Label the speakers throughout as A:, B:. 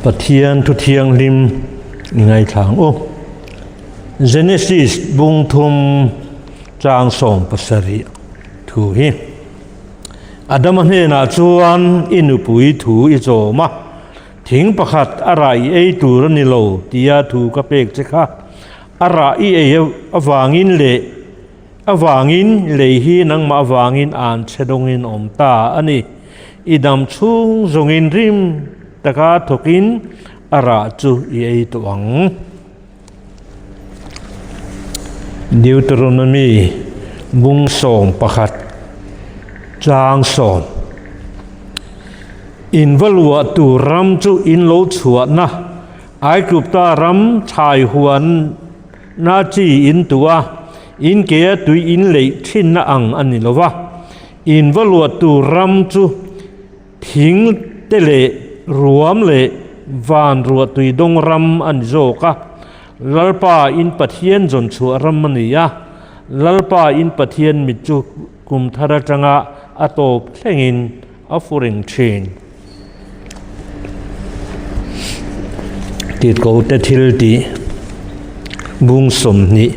A: Pathian thu thianghlim i ngaithla ang u. Genesis bung thum chang 70 thu hi. Adama hnenah chuan i nupui thu i chawm a, thing pakhat a rah i ei tur a ni lo tia thu ka pek che kha. A rah i ei avangin leh avangin lei hi nangmah avangin an chhe dawngin awm ta a ni. I dam chhung zawngin rim taka thawkin a rah chu i ei tawh ang. Deuteronomy bung 11 chang 10. In va luah tur ram chu in lo chhuahna Aigupta ram thlai huan na chi in tu a, in ke a tui in leih thinna ang a ni lo va. In va luah tur ram chu thing te leh ruam leh van ruah tui dawng ram a ni zawk a. Lalpa in Pathian zawn chhuah ram a ni a, Lalpa in Pathian mit chu kum thar atanga a tawp thlengin a fu reng thin. Titko te thil tih bung 20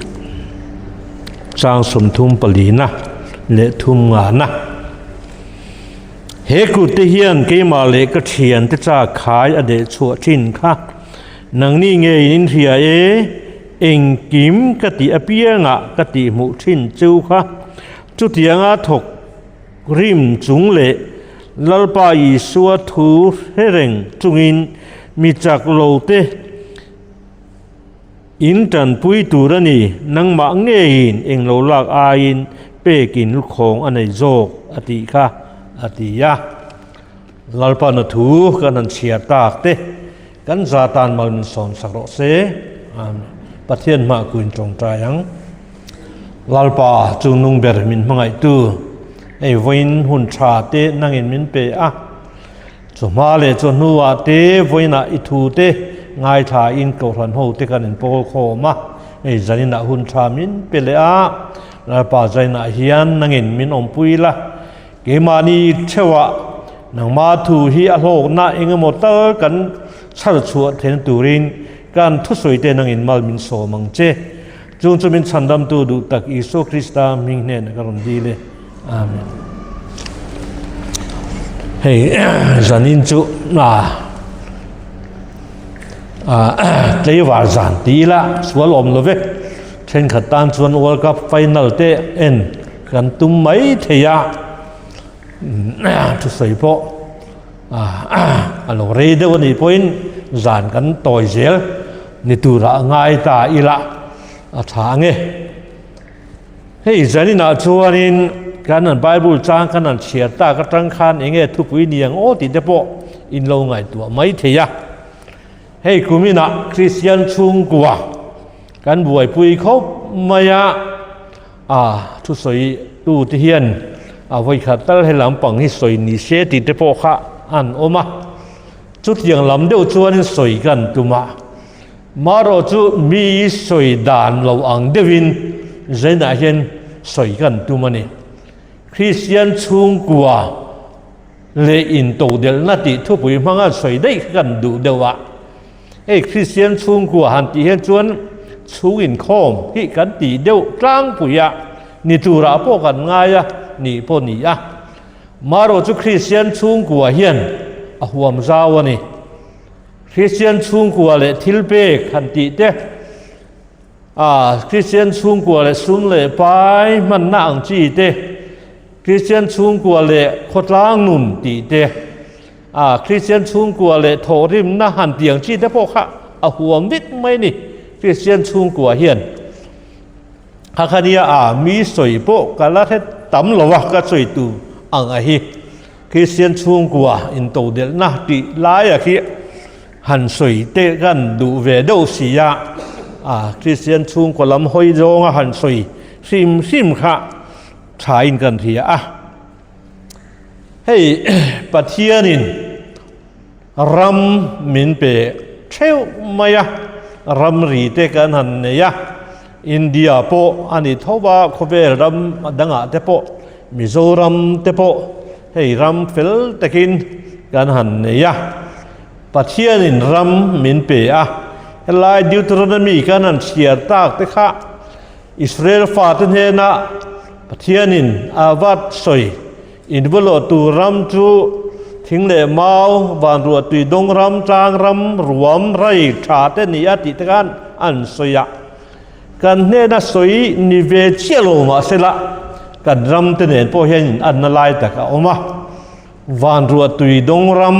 A: chang 34 na leh 35 na. He kut te hian keimah leh ka thian te cha khai a deh chhuah thin kha. Nangni ngeiin in hria e, engkim ka tih apiangah ka tih hmuh thin cheu kha. Chutianga thawk rim chung leh Lalpa Isua thu hre reng chungin mi chak lo te in tanpui tur a ni, nangmah ngeiin englo lak aiin pekin lukhawng a nei zawk a tih kha a ti a. Lalpa na thu kan han chhiar tak te kan za tan mal min sawn sak rawh se. Amen. Pathian hmah kuin tawngtai ang. Lalpa chu nung ber min hmangaihtu ei vawiin hun tha te nangin min pe a. Chu hma leh chu hnuah te vawiinah i thu te ngaithla in kohhran ho te kan inpawl khawm a. Hei zaninah hun tha min pe leh a. Lalpa zainah hian nangin min awmpui la. Keimahni theuhah nangma thu hi a hlawkna engemaw tal kan chhar chhuah theihna turin kan thusawi te nangin mal min sawm ang che. Chung chu min chhandamtu duh tak Isua Krista hming hnenah ka rawn dil e. Amen. Hei zanin chu a tleivar zan ti ila sual awm lo ve. Thenkhat tan chuan World Cup final te en kan tum mai thei a. Thusawi pawh a lo rei deuh a nih pawhin zan kan tawi zel ni turah ngai ta ila a tha ang e. Hei zaninah chuanin kan an Bible chang kan an chhiar tak atang khan eng nge thupui ni ang aw tih te pawh in lo ngaihtuah mai thei a. Hei kuminah Kristian chhungkua kan buaipui khawp mai a. A thusawi tu te hian a vawikhat tal he lampang hi sawi ni se tih te pawh kha an awm a, chutiang lam deuh chuanin sawi kan tum a, marawh chu mi sawi dan lo ang deuhin zainah hian sawi kan tum a ni. Kristian chhungkua leh intodelhna tih thupui hmanga sawi daih kha kan duh deuh a. Hei Kristian chhungkua han tih hian chuan chhung inkhawm hi kan tih deuh tlangpui a, ni turah pawh kan ngai a, nih pawh ni a. Marawh chu Kristian chhungkua hian a huam zau a ni. Kristian chhungkua leh thilpek han tih te, a Kristian chhungkua leh sum leh pai hmanna ang chi te, Kristian chhungkua leh khawtlang nun tih te, A Kristian chhungkua leh thawhrimna han tiang chi te pawh kha a huam vek mai a ni. Kristian chhungkua hian kha kha nia a mi sawi pawh ka la hre tam lo a ka sawi tu ang a hi. Kristian chhungkua intodelhna tih laia khi han sawi te kan duh ve deuh si a, a Kristian chhungkua lam hawi zawnga han sawi hrim hrim kha thain kan hria a. Hei Pathianin ram min pe theuh mai a, ramri te kan han nei a, India pawh a ni tho va, khawvel ram dangah te pawh, Mizoram te pawh hei ram fel takin kan han nei a. Pathianin ram min pe a, helai Deuteronomy kan han chhiar tak te kha Israel fate hnena Pathianin a vat sawi invualawh tur ram chu thing leh mau, vanruah tui dawng ram, tlang ram, ruam, rai tha te ni a tih te khan an sawi a. Kan hnena sawi ni ve chiah lo mahsela kan ram te nen pawh hian in anna lai tak a awm a. Vanruah tui dawng ram,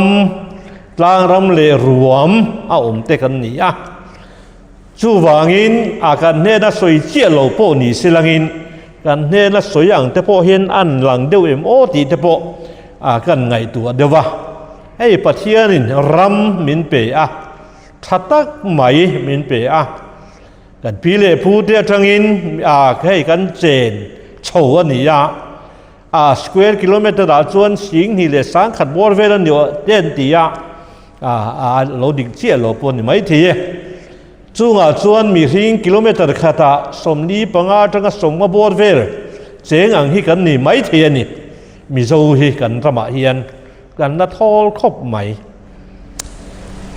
A: tlang ram leh ruam a awm te kan ni a. Chuvangin a kan hnena sawi chiah lo pawh ni se langin kan hnena sawi ang te pawh hian an lang deuh em aw tih te pawh a kan ngaihtuah deuh a. Hei Pathianin ram min pe a, tha tak mai min pe a. Kan pi leh pu te atangin a hei kan chen chho a ni a. A square kilometer ah chuan 2000 leh 10,000 bawr vel a ni te an ti a, a lo dik chiah lo pawh a ni maithei e. Chungah chuan mihring kilometer khatah 45 atanga 50 bawr vel cheng ang hi kan ni maithei a ni. Mizo hi kan ramah hian kan la thawl khawp mai.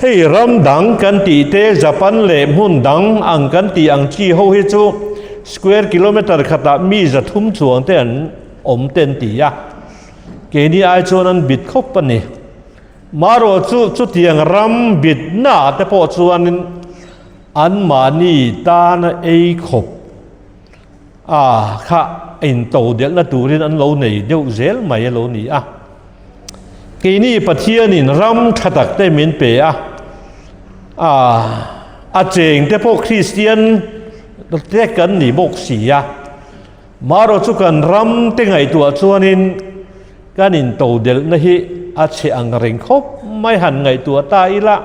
A: Hei ram dang kan tih te Japan leh hmun dang ang kan tih ang chi ho hi chu square kilometer khatah mi 300 chuang te an awm te an ti a, keini ai chuan an bit khawp a ni. Marawh chu chutiang ram bitna te pawh chuanin anmahni tana ei khawp a kha into delhna turin an lo nei deuh zel mai a lo ni a. Keini Pathianin ram tha tak te min pe a, a a cheng te pawh Kristian te kan ni bawk si a. Marawh chu kan ram te ngaihtuah chuanin kan into delhna hi a chhe ang reng khawp mai han ngaihtuah ta ila.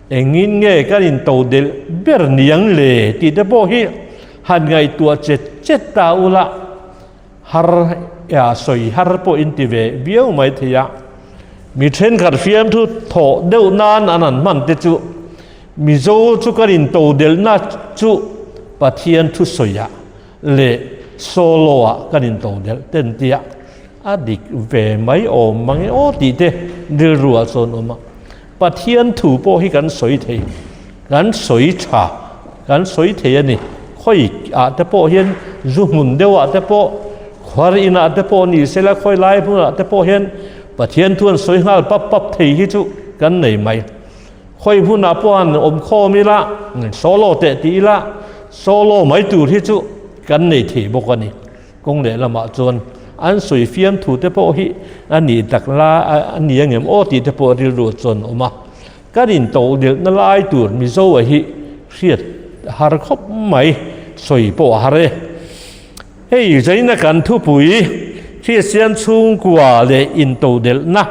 A: Engin nge kan intodelh ber niang le tih te pawh hi han ngaihtuah chet chet ta ula, har a sawi har pawh in ti ve viau mai thei a. Mi thenkhat fiamthu thawh deuh nan an han hman te chu Mizo chu kan intodelhna chu Pathian thu sawiah leh solo ah kan intodelh ten tia a dik ve mai awm mange aw tih te rilru ah chuan awm a. Pathian thu pawh hi kan sawi thei, kan sawi tha, kan sawi thei a ni. Khawi ah te pawh hian zu hmun deuh ah te pawh, khuar in ah te pawh ni sela khawi lai hmun ah te pawh hian Pathian thu an sawi nghal pap pap thei hi chu kan nei mai. Khawi hmun ah pawh han awm khawm ila, solo teh ti ila, solo mai tur hi chu kan nei thei bawk a ni. Kawng leh lamah chuan an sawi fiam thu te pawh hi a nih tak la a ni angem aw tih te pawh rilru chuan a awm a. Kan intodelhna lai tur Mizo a hi hriat har khawp mai, sawi pawh a har e. Hei zaina kan thupui Kristian chhungkua leh intodelhna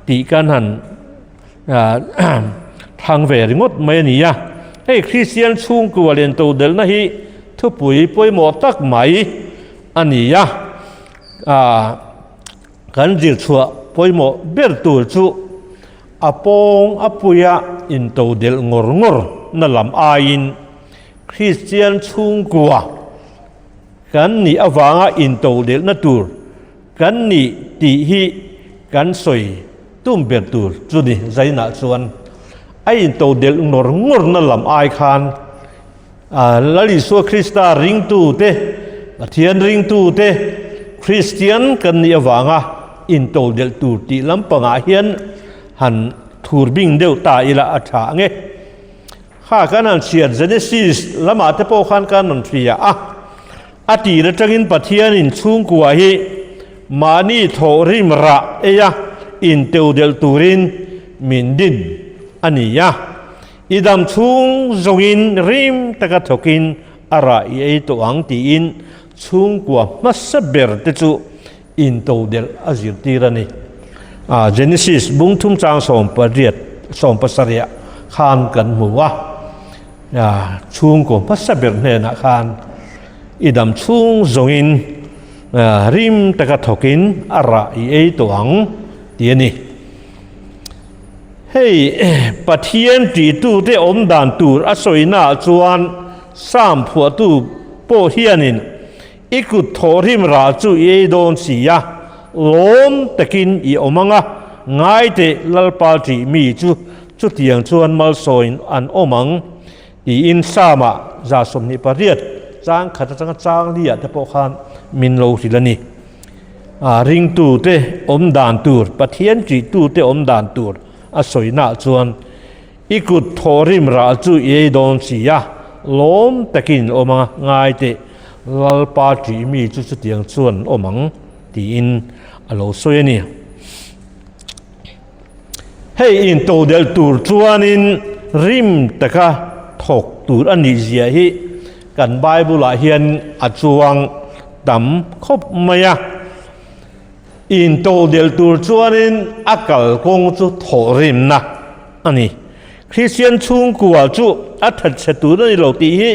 A: tih kan han thlang ve ringawt mai a ni a. Hei Kristian chhungkua leh intodelhna hi thupui pawimawh tak mai a ni a. Kan zirchhuah pawimawh ber tur chu a pawng a puia intodelh ngawr ngawr na lam aiin Kristian chhungkua kan nih avanga intodelhna tur Kan nih tih hi kan sawi tum ber tur chu ni Zainah chuan a intodelh ngawr ngawrna lam ai khan Lal Isua Krista ringtute, Pathian ringtute, Kristian kan nih avanga intodelh tur tih lampangah hian han thur bing deuh ta ila a tha ang e. Kha kan han chhiat Genesis lamah te pawh khan kan rawn hria a. A tir atangin Pathianin chhungkua hi mahni thawhrim rah eia inteudelh turin min din a ni a. I dam chhung zawngin rim taka thawkin a rah i ei tawh ang tiin chhungkua hmasa ber te chu intodelh a zirtir a ni. Genesis bung thum chang 18 17 khan kan hmu a. Chhungkaw hmasa ber hnenah khan i dam chhung zawngin rim taka thawkin a rah i ei tawh ang tih a ni. Hei Pathian tihtute awm dan tur a sawinaah chuan Psalm phuahtu pawh hianin i kut thawhrim rah chu i ei dawn si a, lawm takin i awm ang a, ngaiteh Lalpa tih mi chu. chutiang chuan malsawiin an awm ang tiin Psalm-ah 28 chang khat atanga chang liah te pawh khan min lo hrilh a ni. A ringtute awm dan tur, Pathian ṭihtute awm dan tur a sawinaah chuan I kut thawhrim rah chu i ei dawn si a, lawm takin awm a ngai teh, Lalpa ṭih mi chu chutiang chuan an awm ang, tiin a lo sawi a ni. Hei intodelh tur chuanin rim taka thawk tur a nih zia hi kan Bible-ah hian a chuang tam khawp mai a. Intodelh tur chuanin a kalkawng chu thawhrimna a ni. Kristian chhungkua chu a thatchhe tur a ni lo tih hi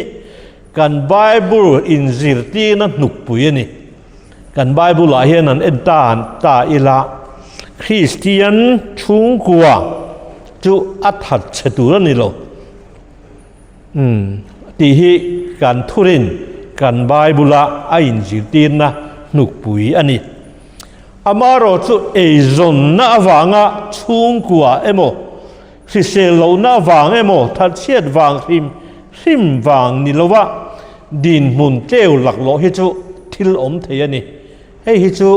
A: kan Bible inzirtirna hnukpui a ni. Kan Bible-ah hian an en ta ta ila, Kristian chhungkua chu a thatchhe tur a ni lo. Umm tih hi kan thurin kan Bible-a a inzirtirna hnukpui a ni. Amaherawh chu eizawnna avanga chhungkua emaw, hrisel lohna avang emaw, thatchhiat vang hrim hrim vang ni lova dinhmun tleu laklawh hi chu thil awm thei a ni. Hei hi chu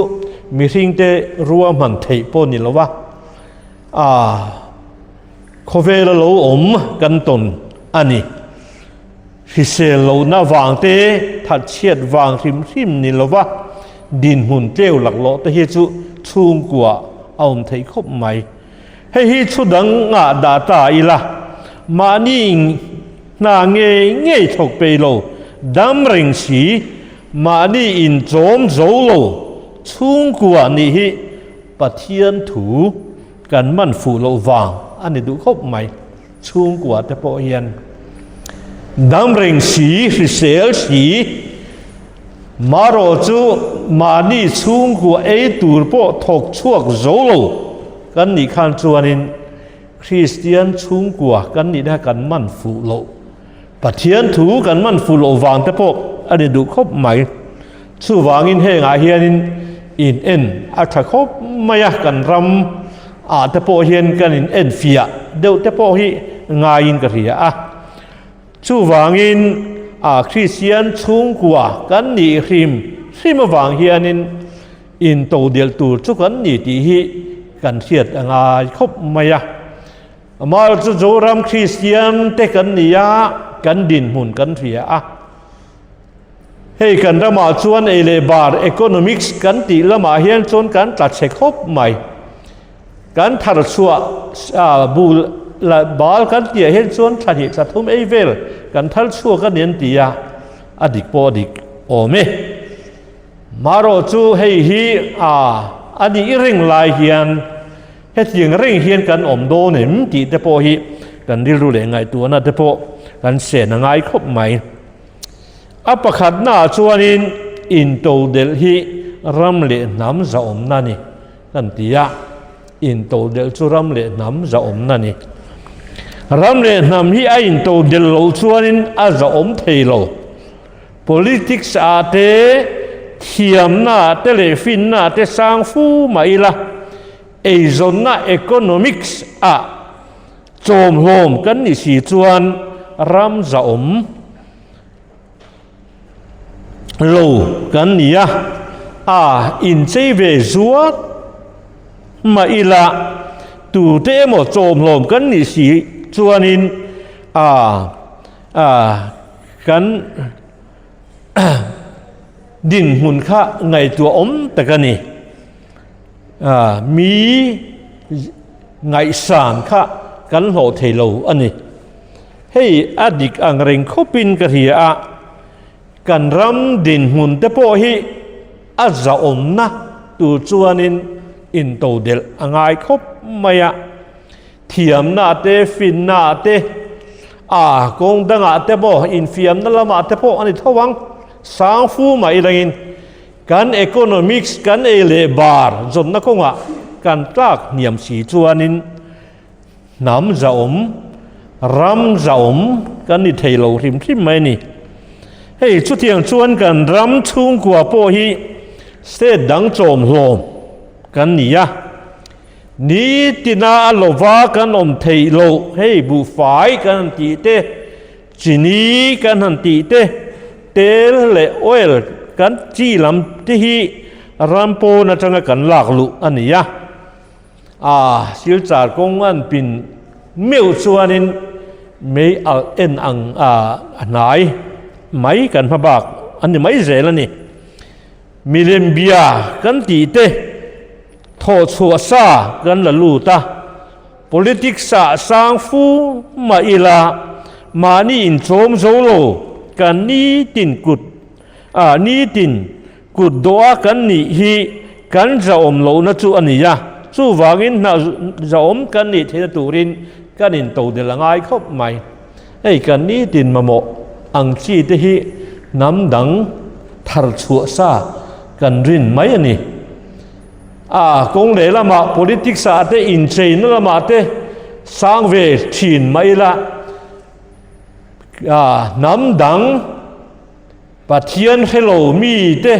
A: mihringte ruahman theih pawh ni lova, aa. Khawvela lo awm kan tawn a ni. Hrisel lohna vang te, thatchhiat vang hrim hrim ni lova dinhmun tleu laklawh te hi chu chhungkua a awm theih khawp mai. Hei hi thu dang ngah dah ta ila, mahni hna ngei ngei thawk pei lo, dam reng si, mahni inchawm zo lo chhungkua nih hi Pathian thu Kan man fuh loh vang a ni duh khawp mai. Chhungkua te pawh hian dam reng si, hrisel si, marawh chu mahni chhungkua ei tur pawh thawk chhuak zo lo kan nih khan chuanin Kristian chhungkua kan nihna kan man fuh loh, Pathian thu kan man fuh loh vang te pawh a ni duh khawp mai. Chuvangin hengah hianin in en a tha khawp mai a, kan ram ah te pawh hian kan in en fiah deuh te pawh hi ngaiin ka hria a. Chuvangin a Kristian chhungkua kan nih hrim hrim avang hianin intodelh tur chu kan ni tih hi kan hriat a ngai khawp mai a. Amaherawhchu chu Zoram Kristian te kan ni a, kan dinhmun kan hria a. Hei kan ramah chuan ei leh bar, economics, kan tih lamah hian chuan kan tla chhe khawp mai. Kan thar chhuah bu la bal kan tihah hian chuan thla hnih thla thum ei vel kan thar chhuak a ni an ti a, a dik pawh a dik awm e. Marawh chu hei hi a nih reng lai hian Hetiang reng hian kan awm dawn em tih te pawh hi kan rilru leh ngaihtuahna te pawh kan sen a ngai khawp mai. A pakhatnaah chuanin intodelh hi ram leh hnam zahawmna a ni kan ti a, intodelh chu ram leh hnam zahawmna a ni. Ram leh hnam hi a intodelh loh chuanin a zahawm thei lo. Politics ah te, thiamna ah te leh finna ah te sang fu mah ila, eizawnna economics ah chawmhlawm kan nih si chuan ram zahawm lo kan ni a, a inchei ve zuat mah ila tute emaw chawmhlawm kan nih si chuanin a a Kan dinhmun kha ngaihtuah awm tak a ni. Mi ngaihsan kha kan hlawh thei lo a ni. Hei a dik ang reng khawpin ka hria a, kan ram dinhmun te pawh hi a zahawmna tur chuanin intodelh a ngai khawp mai a. Thiamna te, finna te, a kawng dangah te pawh, infiamna lamah te pawh a ni tho ang. Sang fu mah ilangin kan economics, kan ei leh bar zawnna kawngah kan tlak hniam si chuanin hnam zahawm, ram zahawm kan ni thei lo hrim hrim mai a ni. Hei chutiang chuan kan ram chhungkua pawh hi state dang chawmhlawm kan ni a. Nitina a lova kan awm theih loh hei buhfai kan han tih te, chini kan han tih te, tel leh oil kan chi lam te hi ram pawn atanga kan lak luh a ni a. A silchar kawng an pin meuh chuanin mei alh en ang a hnai mai kan hma bak a ni mai zel a ni. Milem bia kan tih te thawh chhuah sa kan la lut a, politics ah sang fu mah ila mahni inchawm zo lo kan nitin kut a nitin Kut dawha kan nih hi kan zahawm lohna chu a ni a, chuvangin hna zahawm kan nih theihna turin kan intodelh a ngai khawp mai. Hei kan nitin mamawh ang chi te hi hnam dang thar chhuah sa kan rin mai a ni. A kawng leh lamah politics ah te incheina lamah te sang ve thin mai ila, hnam dang Pathian hre lo mite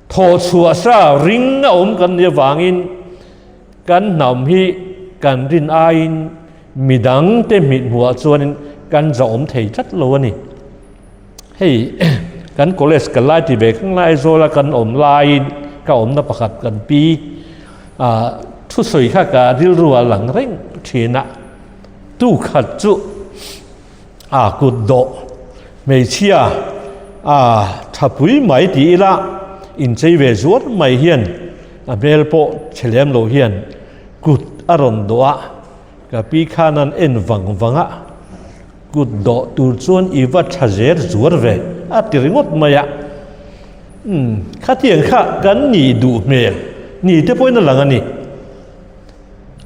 A: thawh chhuah sa ring a awm kan nih avangin kan hnam hi kan rin aiin midangte mithmuhah chuanin kan zahawm thei tlat lo a ni. Hei kan college kal lai ti ve kang lai Aizawla kan awm laiin ka awmna pakhat kan pi thusawi kha ka rilru a lang reng thin a, tu khat chu A kut dawh hmeichhia a thapui mai ti ila inchei ve zuar mai hian a hmel pawh chhe lem lo hian kut a rawn dawh a, ka pi khan an en vang vang a, kut dawh tur chuan i va tha zer zuar ve a ti ringawt mai a, umm khatiang kha kan nih duh hmel ni te pawhin a lang a ni.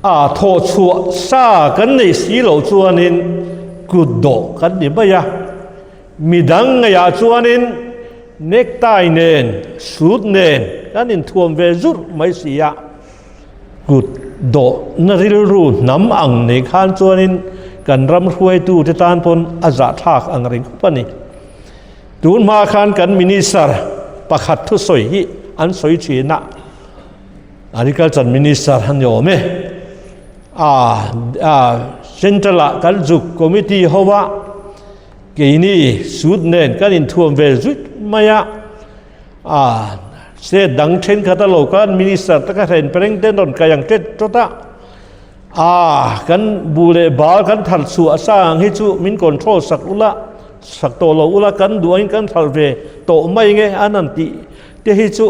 A: A thawh chhuah sa kan neih si loh chuanin kut dawh kan ni mai a, midang ngaihah chuanin necktie nen, suit nen kan inthuam ve zurh mai si a, kut dawhna rilru hnam ang nei khan chuanin kan ram hruaitute tan pawn a zahthlak ang reng khawp a ni. Tun hma khan kan minister pakhat thusawi hi an sawi thin a. Agriculture Minister a ni awm e. A Central ah kan zuk committee ho a, keini suit nen kan inthuam ve zut mai a, a state dang thenkhat a lo khan Minister te kha hren pereng ten rawn kai ang tet tawt a, a kan bu leh bal kan thar chhuah sa ang hi chu min control sak ula, sak tawh lo ula kan duh angin kan thar ve tawh mai nge an han tih te hi chu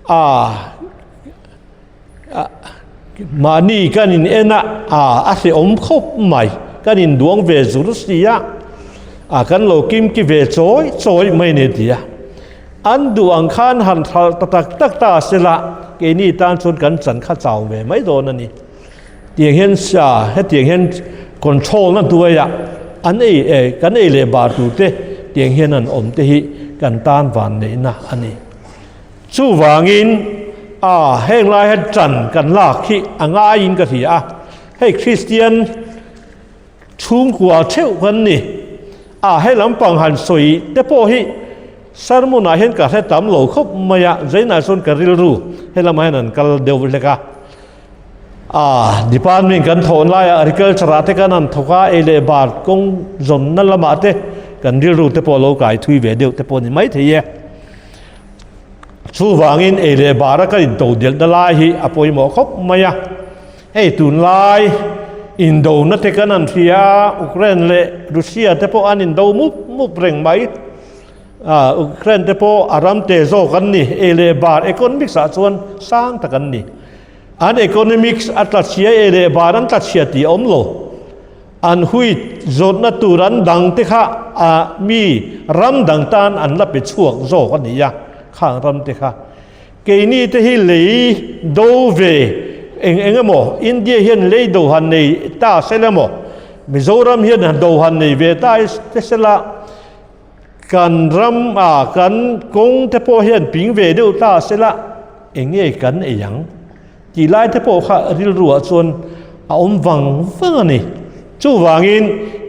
A: A mahni kan in en a, a a hrehawm khawp mai, kan in duang ve zur si a, a kan lo kim ki ve chawi chawi mai ni ti a. An duh ang khan han thalh ta tak tak ta se la, keini tan chuan kan chan kha chau ve mai dawn a ni. Tiang hian hetiang hian control na hnuaiah an ei kan ei leh bar tur te tiang hian an awm te hi kan tan van neihna a ni. Chuvangin, a heng lai hian ṭan kan lak hi a ngaiin ka hria a, hei Kristian chhungkua ṭheuh kan ni a, hei lampang han sawi te pawh hi sermon ah hian ka hre tam lo khawp mai a, zainah chuan ka rilru he lamah hian an kal deuh hlek a, a department kan thawh laiah agriculture ah te kan han thawk a, ei leh bar kawng zawnna lamah te kan rilru te pawh a lo kai thui ve deuh te pawh a ni maithei e. Chuvangin ei leh bara kan intodelhna lai hi a pawimawh khawp mai a. Hei tunlai indona te kan han hria a, Ukraine leh Russia te pawh an indo mup mup reng mai. Ukraine te pawh a ram te zawk an ni, ei leh bar economics ah chuan sang tak an ni. An economics a tlachhia ei leh bar an tlachhia tih a awm lo. An hui zawtna tur an dang te kha a mi ram dang tan an la pe chhuak zawk a ni a, khang ram te kha. Keini te hi lei do ve eng eng emaw, India hian lei do han nei ta sel emaw, Mizoram hian do han nei ve ta te sela, kan ram a kan kawng te pawh hian ping ve deuh ta sela, eng nge kan ei ang? Tih lai te pawh kha rilruah chuan a awm vang vang a ni. Chuvangin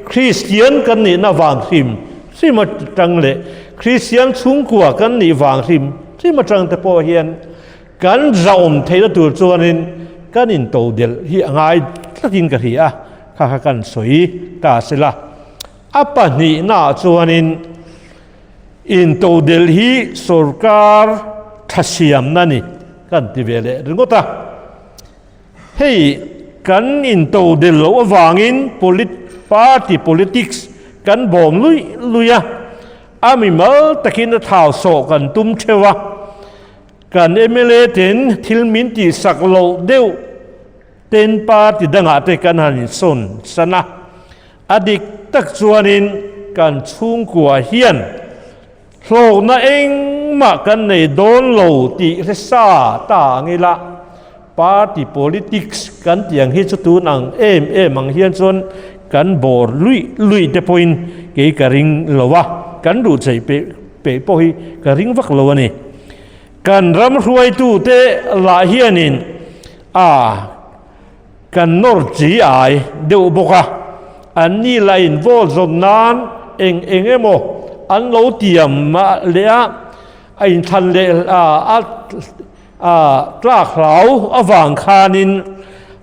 A: Kristian kan nihna vang hrim hrim atang leh Kristian chhungkua kan nih vang hrim hrim atang te pawh hian. Kan zahawm theihna tur chuanin kan intodelh hi a ngai tlatin ka hria a, kha kha kan sawi ta se la. A pahnihnaah chuanin intodelh hi sorkar tha siamna a ni kan ti ve leh ringawt a. Hei kan intodelh loh avangin party politics kan bawm luih luih a, a mimal takin a thau sawh kan tum theuh a. Kan mla ten thil min tihsak loh deuh ten party dangah te kan han insawn san a, a dik tak chuanin kan chhungkua hian hlawkna engmah kan nei dawn lo tih hre sa ta ang ila, party politics kan tih ang hi chu tun ang em em ang hian chuan kan bawr luih luih te pawhin kei ka ring lo a, kan duh chei peih peih pawh hi ka ring vak lo a ni. Kan ram hruaitute lah hianin a kan nawr chi ai deuh bawk a, an ni lah in vote zawn nan eng eng emaw an lo tiam leh a, a inthlan leh a a tlak hlau avang khanin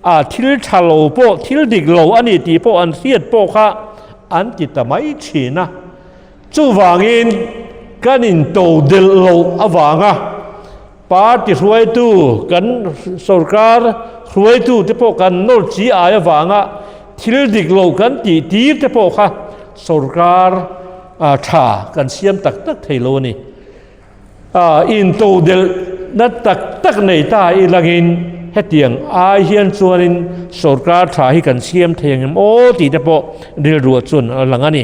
A: a thil tha lo pawh thil dik lo a ni tih pawh an hriat pawh kha an ti ta mai thin a. Chuvangin kan intodelh loh avanga party hruaitu, kan sorkar hruaitu te pawh kan nawr chi ai avanga thil dik lo kan tih tir te pawh kha sorkar tha kan siam tak tak thei lo a ni. Intodelhna tak tak nei ta ilangin hetiang ai hian chuanin sorkar tha hi kan siam thei ang em aw tih te pawh rilruah chuan a lang a ni.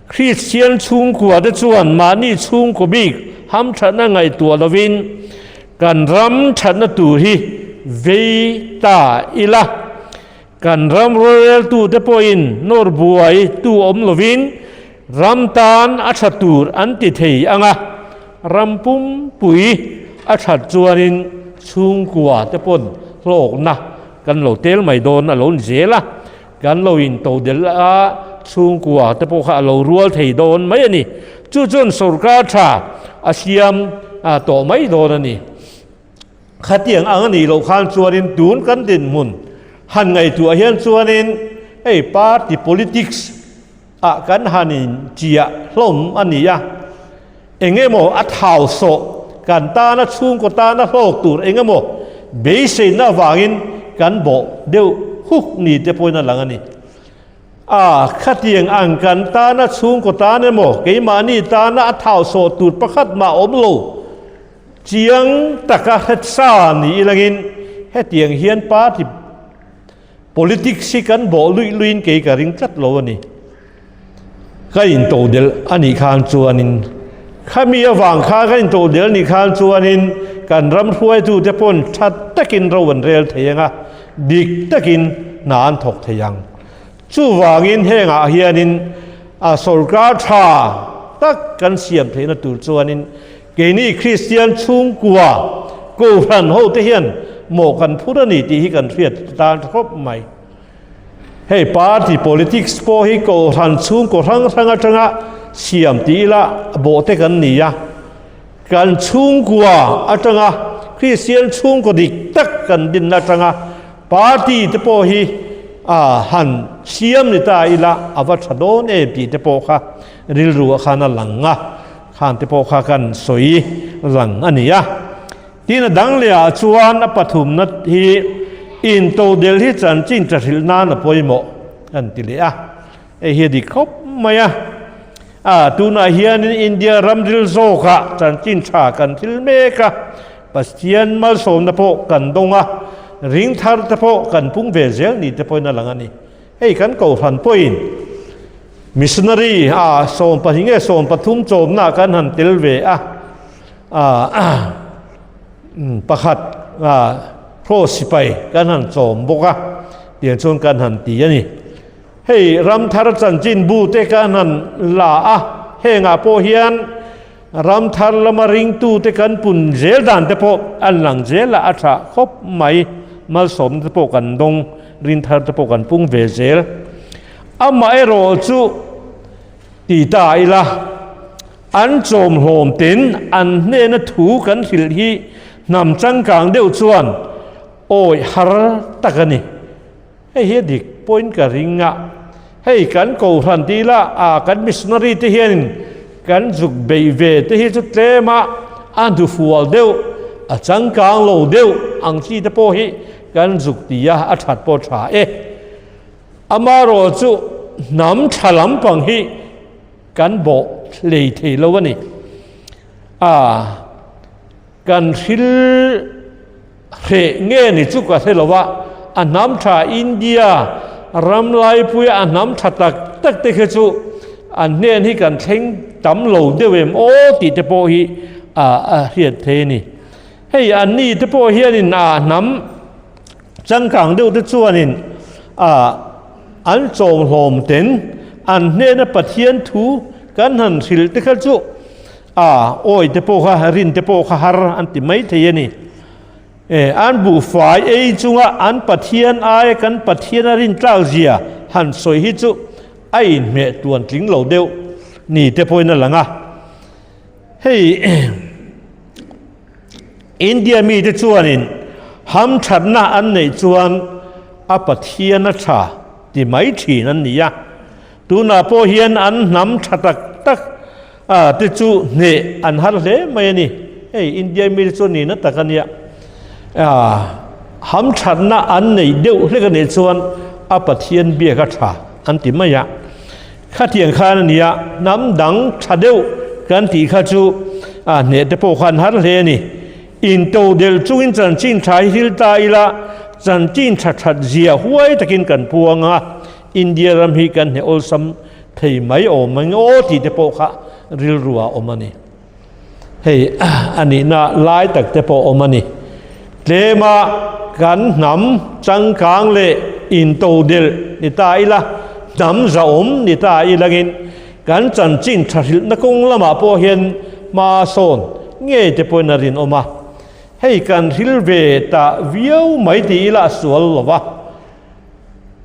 A: Kristian chhungkua te chuan mahni chhungkaw bik hamthatna ngaihtuah lovin kan ram thatna tur hi vei ta ila. Kan ram roreltute pawhin nawr buai tu awm lovin ram tan a tha tur an ti thei ang a, ram pumpui a that chuanin chhungkua te pawn hlawkna kan lo tel mai dawn a lo ni zel a, kan lo intodelh a, chhungkua te pawh kha a lo rual thei dawn mai a ni. Chu chuan sorkar tha a siam tawh mai dawn a ni. Khatiang ang a nih loh khan chuanin tun kan dinhmun han ngaihtuah hian chuanin hei party politics ah kan han inchiah hlawm a ni a, eng emaw a thau sawh kan tana chhungkaw tana hlawk tur eng emaw beiseina avangin kan bawh deuh huk ni te pawhin a lang a ni. A, khatiang ang kan tana chhungkaw tan emaw keimahni tana a thau sawh tur pakhat mah awm lo. Chiang taka hretsa ni ilangin hetiang hian party politics hi kan bawh luih luihin kei ka ring tlat lo a ni. Ka intodelh a nih khan chuanin khami avang kha ka intodelh a nih khan chuanin kan ram hruaitute pawn tha takin ro an rel thei ang a, dik takin hna an thawk thei ang. Chuvangin hengah hianin a sorkar tha tak kan siam theihna tur chuanin Keini Kristian chhungkua Kohhran hote hian mawh kan phur a ni tih hi kan hriat tan khawp mai. Hei party politics pawh hi Kohhran chhungkaw hrang hrang atanga siam tih ila bawhte kan ni a. Kan chhungkua atanga Kristian chhungkaw dik tak kan dinna atanga party te pawh hi a han siam ni ta ila a va tha dawn em tih te pawh kha rilru ah khan a lang a. Khan te pawh kha kan sawi lang a ni a. Tin a dang leh ah chuan a pathumna hi intodelh hi chanchin tha hrilh nan a pawimawh an ti leh a. Hei hi a dik khawp mai a. A tunah hianin India ramril zawkah chanchin tha kan thil mek a, Pathian malsawmna pawh kan dawng a, ring thar te pawh kan pung ve zel ni te pawhin a lang a ni. Hei kan kohhran pawhin Missionary a 12 nge 13 chawmna kan han tel ve a, pakhat Cross sipai kan han chawm bawk a, tiang chuan kan han ti a ni. Hei Ramthar chanchinbu te kan han la a, hengah pawh hian Ramthar lama ringtute kan pun zel dan te pawh an lang zel a, a tha khawp mai. Malsawmna te pawh kan dawng, rinthar te pawh kan pung ve zel. Amaherawh chu ti ta ila, an chawmhlawm ten an hnena thu kan hrilh hi Hnam changkang deuh chuan awih har tak a ni. Hei hi a dik pawhin ka ring a, hei kan kohhran tih ila a kan missionary te hianin kan zuk beih ve te hi chu tlem a a hnufual deuh, a changkang lo deuh ang chi te pawh hi kan zuk ti a, a that pawh tha e. Amaherawh chu hnam tha lampang hi kan bawh hlei thei lo a ni. A kan hril hreh nge ni chu ka hre lo a, a hnam tha India ram laipuia a hnam tha tak tak te kha chu an hnen hi kan thleng tam lo deuh em aw tih te pawh hi a a hriat thei a ni. Hei anni te pawh hianin a hnam Changkang deuh te chuanin an chawmhlawm ten an hnena Pathian thu kan han hrilh te kha chu a awi te pawh kha rin te pawh kha har an ti mai thei a ni. E, an buhfai ei chunga an Pathian aia kan Pathian a rin tlak zia han sawi hi chu a inhmeh tuan tling lo deuh ni te pawhin a lang a. Hei India mite chuanin hamthatna an neih chuan a Pathian a tha ti mai thin an ni a, tunah pawh hian an hnam tha tak tak te chu hneh an har hle mai a ni. Hei India mite chu nihna tak a nia, hamthatna an neih deuh hlek a nih chuan a Pathian biak a tha an ti mai a. Khatiang khan a nia, hnam dang tha deuh kan tih kha chu a hneh te pawh khan har hle a ni. Intodelh chungin chanchin tha hi hil ta ila, chanchin tha that zia huai takin kan puang a, India ram hi kan hneh awlsam thei mai awm ang aw tih te pawh kha rilru ah awm a ni. Hei a nihna lai tak te pawh awm a ni. Tlema kan hnam changkang leh intodelh ni ta ila, hnam zahawm ni ta ilangin kan chanchin tha hrilhna kawng lamah pawh hian hma sawn ngei te pawhin a rinawm a. Hei kan hril ve ta viau mai ti ila a sual lo va.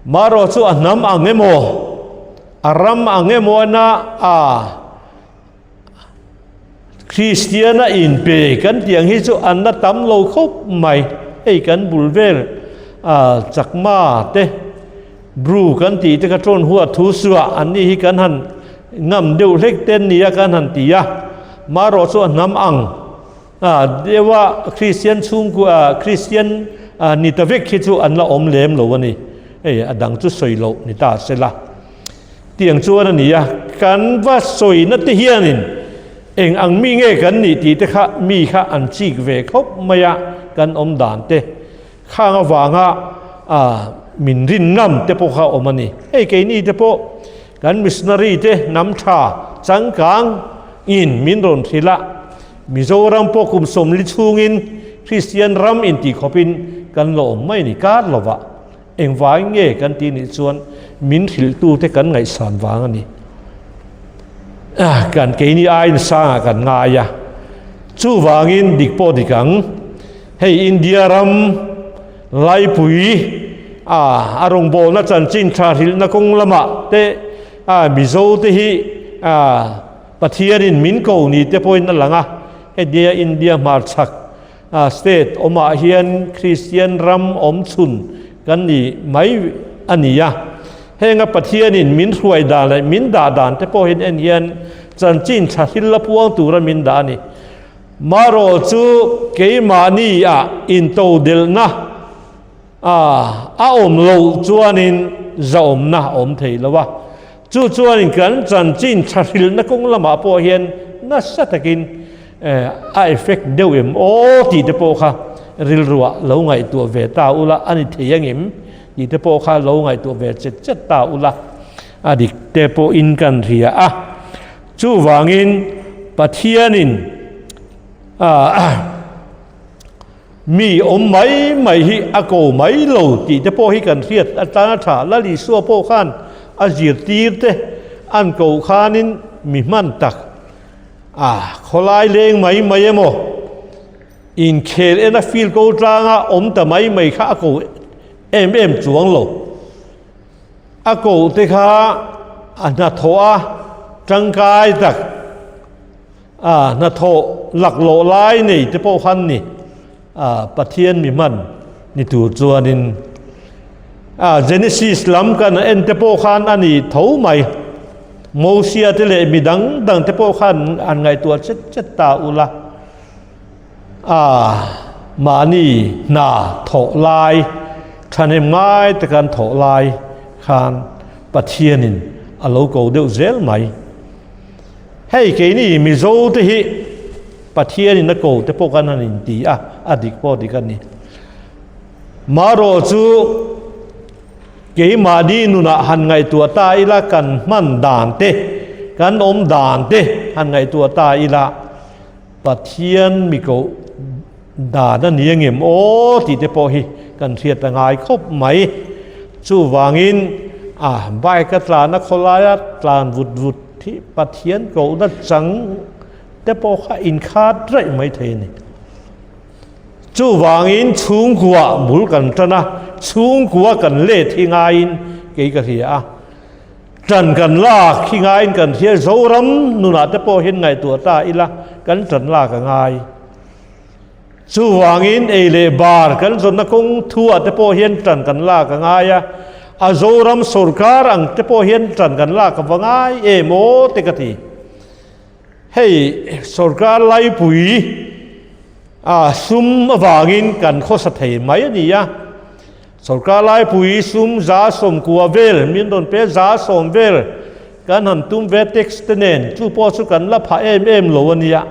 A: Marawh chu a hnam ang emaw, a ram ang emaw ena a. Kristiana inpe kan tih ang hi chu an la tam lo khawp mai. Hei kan bul vel Chakma te, Bru kan tih te kha tawn huat thu suah an ni hi kan han ngam deuh hlek te an ni a kan han ti a. Marawh chu a hnam ang deuh a Kristian chhungkua Kristian ni ta vek hi chu an la awm lem lo a ni. Hei a dang chu sawi loh ni ta se la. Tiang chuan a ni a, kan va sawina te hianin eng ang mi nge kan nih tih te kha mi kha an chik ve khawp mai a, kan awm dan te khang avanga min rin ngam te pawh kha awm a ni. Hei keini te pawh kan missionary te hnam tha changkang in min rawn hrilh a, Mizoram pawh kum 40 chhungin Kristian ram intih khawpin kan la awm mai a ni kar lovah. Engvai nge kan tih nih chuan min hrilhtute kan ngaihsan vang a ni. Kan keini aiin sangah kan ngai a, chuvangin dik pawh dik ang. Hei India ram laipui a a rawngbawlna chanchin tha hrilhna kawng lamah te Mizo te hi Pathianin min ko ni te pawhin a lang a, hetia India hmarchhak State awmah hian Kristian ram awm chhun kan ni mai a ni a. Henga Pathianin min hruai dan leh min dah dan te pawh hian en hian chanchin tha hil la puang tura min dah a ni. Marawh chu keimahni ah intodelhna a a awm loh chuanin zahawmna a awm thei lo a. Chu chuanin kan chanchin tha hrilhna kawng lamah pawh hian nasa takin a effect deuh em aw tih te pawh kha rilruah lo ngaihtuah ve ta ula a ni thei angem tih te pawh kha lo ngaihtuah ve chet chet ta ula a dik te pawhin kan hria a. Chuvangin Pathianin Mi awm mai mai hi a ko mai lo tih te pawh hi kan hriat atang a tha. Lal Isua pawh khan a zirtir te an koh khanin mi hman tak a khawlai leng mai mai emaw inkhel ena field ko tlanga awm ta mai mai kha a ko em em chuang lo. A koh te kha a hnathawh a tangkai tak. A hnathawh laklawh lai nei te pawh khan ni. Pathian mi hman ni tur chuanin Genesis lam kan en te pawh khan a ni tho mai. Mosia te leh mi dang dang te pawh khan an ngaihtuah chet chet ta ula. A mahni hna thawh lai thahnem ngai te kan thawh lai khan Pathianin a lo ko deuh zel mai. Hei keini Mizo te hi Pathianin a ko te pawh kan han inti a, a dik pawh dik a ni. Marawh chu keimahni nunah han ngaihtuah ta ila kan hman dan te, kan awm dan te han ngaihtuah ta ila Pathian mi koh dan a ni angem aw tih te pawh hi kan hriat a ngai khawp mai. Chuvangin a bike a tlan a khawlaia tlan vut vut hi Pathian kohna chang te pawh kha inkhat raih mai thei a ni. Chuvangin chhungkua bul kan tan a, chhungkua kan let hi ngaiin kei ka hria a. Tan kan lak hi ngaiin kan hria, Zoram nunah te pawh hian ngaihtuah ta ila kan tan lak a ngai. Chuvangin ei leh bar kan zawnna kawng thuah te pawh hian tan kan lak a ngai a, a Zoram sorkar ang te pawh hian tan kan lak a va ngai em aw te ka ti. Hei sorkar laipui a sum avangin kan khawsa thei mai a ni a, sorkar laipui sum 190 vel min rawn pe 110 vel kan han tum ve tax te nen chu pawh chu kan la phah em em lo a nia.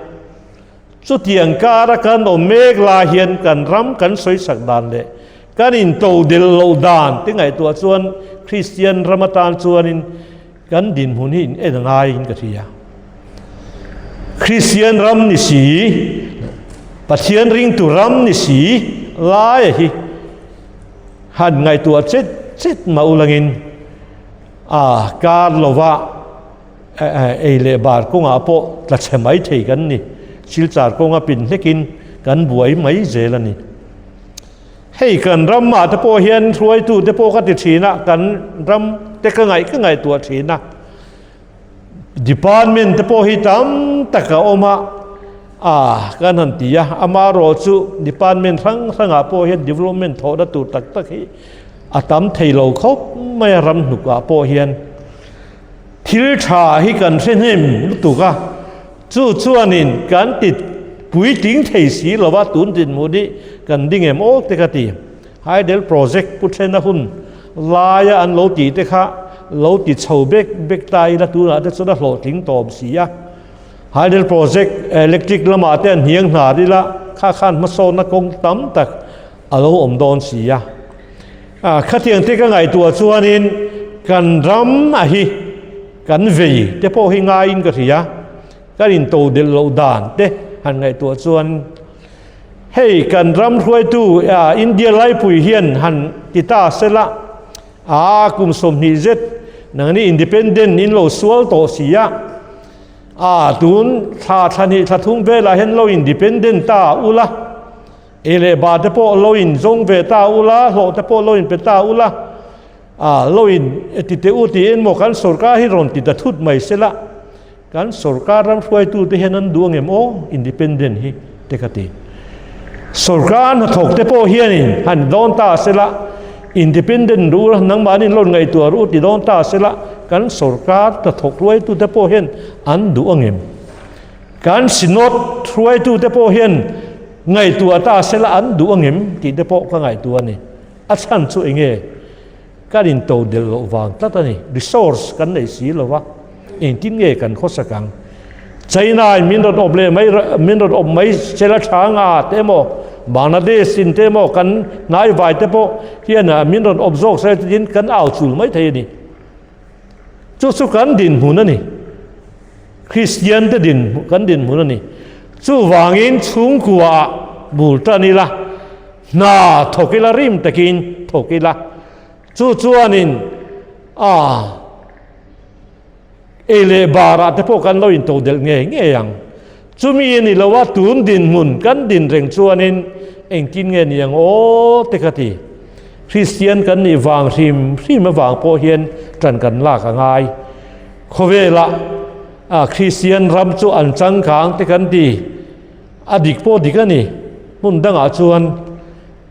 A: Chutiang kara kan awm mek lai hian kan ram kan sawisak dan leh kan intodelh loh dan te ngaihtuah chuan Kristian ram atan chuanin Kan dinhmun hi in en a ngaiin ka hria. Kristian ram ni si, Pathian ringtu ram ni si laia hi han ngaihtuah chet chet mah ulangin a kar lova ei leh bar kawngah pawh tla chhe mai thei kan ni. Silchar kawnga pin hlekin kan buai mai zel a ni. Hei kan ram ah te pawh hian hruaitu te pawh ka ti thin a, kan ram te ka ngaih ka ngaihtuah thin a. Department te pawh hi tam tak a awm a, ah kan han ti a, amaherawh chu department hrang hrang ah pawh hian development thawhna tur tak tak hi a tam thei lo khawp mai a ram hnuk ah pawh hian. Thil tha hi kan hre hnem lutuk a, Chu chuanin kan ti puitling thei si lova tun dinhmun hi kan ding em aw te ka ti. Hydel project pu thena hun laia an lo tih te kha lo ti chho bek bek ta ila tunah te chuan a hlawhtling tawm si a. Hydel project electric lamah te an hniang hnar ila kha khan hmasawnna kawng tam tak a lo awm dawn si a. Khatiang te ka ngaihtuah chuanin kan ram a hi Kan vei te pawh hi ngaiin ka hria, kan intodelh loh dan te han ngaihtuah chuan hei kan ram hruaitu India laipui hian han ti ta sela, aa kum 20 zet nangni independent in lo sual tawh si a, aa tun thla thla hnih thla thum velah hian lo independent ta ula, ei leh ba te pawh lo inzawng ve ta ula, hlawh te pawh lo inpe ta ula, A lo in ti teh u tiin maw kan sorkar hi rawn ti ta thut mai sela, kan sorkar ram hruaitu te hian an duh angem aw independent hi te ka ti. Sorkar hnathawk te pawh hianin han dawn ta sela, independent duh ula nangmahni in loan ngaihtuah ru ti dawn ta sela, kan sorkar hnathawk hruaitu te pawh hian an duh angem? Kan synod hruaitu te pawh hian ngaihtuah ta sela an duh angem tih te pawh ka ngaihtuah a ni. A chhan chu enge? Kan intodelh loh vang tlat a ni. Resource kan nei si lo va, engtin nge kan khawsak ang? China in min rawn awp leh mai, min rawn awp mai sela tha nga te emaw, Bangladesh in te emaw, kan hnaivai te pawh hian min rawn awp zawk sela tiin kan au chul mai thei a ni. Chu chu kan dinhmun a ni. Kristian te din kan dinhmun a ni. Chuvangin chhungkuaah bul tan ila, hna thawk ila rim takin thawk ila. Chu chuanin a ei leh barah te pawh kan lo intodelh ngei ngei ang. Chumi a ni lo a, tun dinhmun kan din reng chuanin engtin nge ni ang aw te ka ti. Kristian kan nih vang hrim hrim avang pawh hian ṭan kan lak a ngai. Khawvelah a Kristian ram chu an changkang te kan ti, a dik pawh dik a ni. Hmun dangah chuan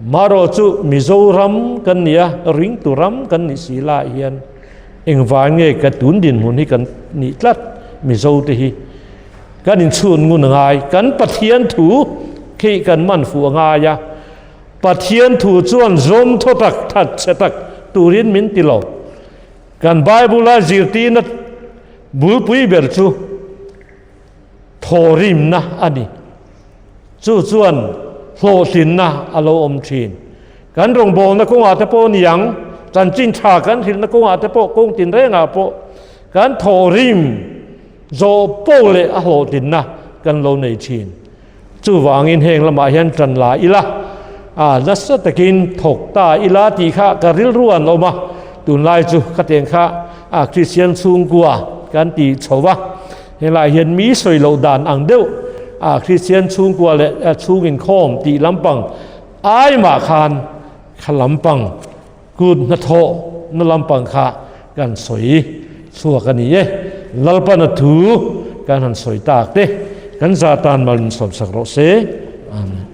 A: marawh chu Mizoram kan ni a, ringtu ram kan nih si lai hian engvang nge ka tun dinhmun hi kan nih tlat Mizo te hi kan inchhun ngun a ngai. Kan Pathian thu khi kan man fuh a ngai a, Pathian thu chuan zawm thaw tak that chhe tak turin min ti lo. Kan Bible a zirtirna bulpui ber chu thawhrimna a ni. Chu chuan hlawhtlinna a lo awm thin. Kan rawngbawlna kawngah te pawh ni ang, chanchin tha kan hrilhna kawngah te pawh, kawng tinrengah pawh kan thawhrim zawh pawh leh a hlawhtlinna kan lo nei thin. Chuvangin heng lamah hian tan la ila, a nasa takin thawk ta ila tih kha ka rilru an awm a, tunlai chu khatiang kha a Kristian chhungkua kan ti chho va, helaiah hian mi sawi loh dan ang deuh a Kristian chhungkua leh chhung inkhawm tih lampang ai mah khan kha lampang kut hnathawh na lampang kha kan sawi chhuak a ni e. Lalpana thu kan han sawi tak te kan za tan mal in sawmsak rawh se. Amen.